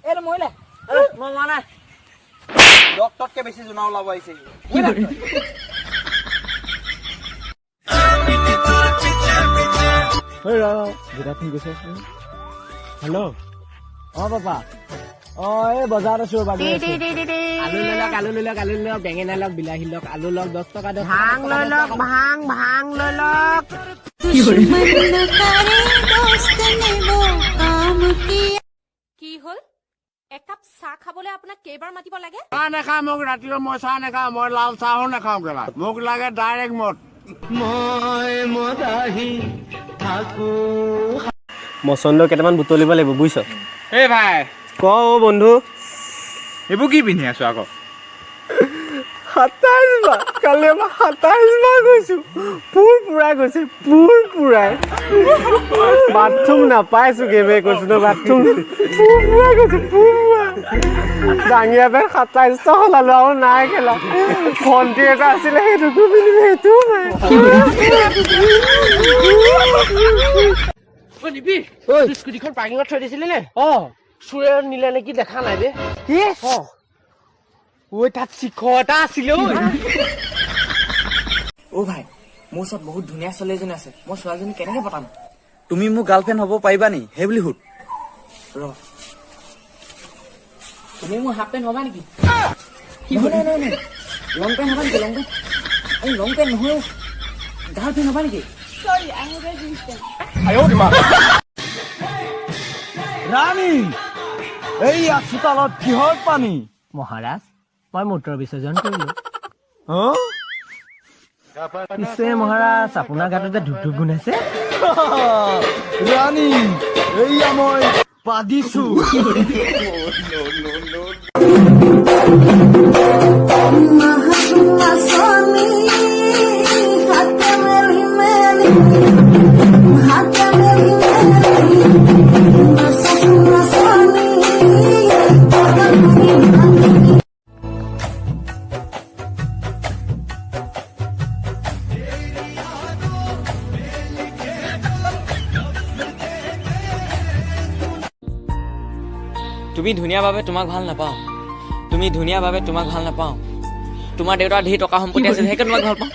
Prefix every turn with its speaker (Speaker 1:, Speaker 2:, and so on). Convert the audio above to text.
Speaker 1: এইটো মৰিলে।
Speaker 2: মই মৰা নাই।
Speaker 3: ডক্টৰতকে বেছি জোনা ওলাব আহিছে।
Speaker 2: হেল্ল', অ পাপা, অ এই বজাৰত আছো ৰ'বা, গৈ আছো।
Speaker 4: আলু লৈ লওক, আলু লৈ লওক, আলু লৈ লওক, বেঙেনা লওক, বিলাহী লওক, আলু লওক, 10 টকা, 10।
Speaker 5: ভাং লৈ লওক, ভাং ভাং লৈ লওক।
Speaker 6: কি হ'ল, একাপ চাহ খাবলৈ আপোনাক কেইবাৰ মাতিব লাগে?
Speaker 7: চাহ নাখাওঁ, মোক ৰাতিপুৱা মই চাহ নাখাওঁ, মই লাল চাহো নাখাওঁ কেলা, মোক লাগে ডাইৰেক্ট মদ।
Speaker 8: মচন্দ কেইটামান বুটলিব লাগিব, বুজিছ?
Speaker 9: এই ভাই।
Speaker 8: ক অ বন্ধু।
Speaker 9: এইবোৰ কি পিন্ধি আছো আকৌ?
Speaker 8: 27 বাৰ, কালি আমাৰ 27 বাৰ গৈছো, পুৰ পুৰাই গৈছে, পুৰ পুৰাই। বাথৰুম নাপাইছো বে, কৈছো ন, বাথৰুম পুৰ পুৰাই গৈছে, পুৰ পুৰাই। জাঙিয়া পেণ্ট 27টা সলালো আৰু নাই খেলা। ভণ্টি এটা আছিলে, সেইটোকো পিন্ধিলো, সেইটোও নাই।
Speaker 4: স্কুটিখন পাৰ্কিঙত থৈ দিছিলি নে? অ, চোৰে নিলে নেকি, দেখা নাই বে।
Speaker 8: কি?
Speaker 4: অ, ঐ তাত শিখৰ এটা আছিলে ঐ।
Speaker 1: অ ভাই, মোৰ ওচৰত বহুত ধুনীয়া ছোৱালী এজনী আছে, মই ছোৱালীজনী কেনেকে পতাম?
Speaker 3: তুমি মোৰ গাৰ্লফ্ৰেণ্ড হ'ব পাৰিবা নি, সেই বুলি সুধ।
Speaker 1: ৰ, তুমি মোৰ হাফ পেণ্ট হ'বা নেকি? নহয় নহয় নহয়, লং পেণ্ট হ'বা নেকি? লং পেণ্ট, এই লং পেণ্ট নহয়, গাৰ্লফ্ৰেণ্ড হ'বা নেকি?
Speaker 2: ৰাণী, এইয়া চোতালত কিহৰ পানী?
Speaker 4: মহাৰাজ, মই মূত্ৰ বিসৰ্জন কৰিলো।
Speaker 2: অ?
Speaker 4: পিছে মহাৰাজ, আপোনাৰ গাটোতে ধূপ ধূপ গোন্ধাইছে।
Speaker 2: ৰাণী, এইয়া মই পাদিছো।
Speaker 1: তুমি ধুনীয়া বাবে তোমাক ভাল নাপাওঁ, তুমি ধুনীয়া বাবে তোমাক ভাল নাপাওঁ। তোমাৰ দেউতাৰ ধেৰ টকা সম্পত্তি আছে, সেইকাৰণে তোমাক ভাল পাওঁ।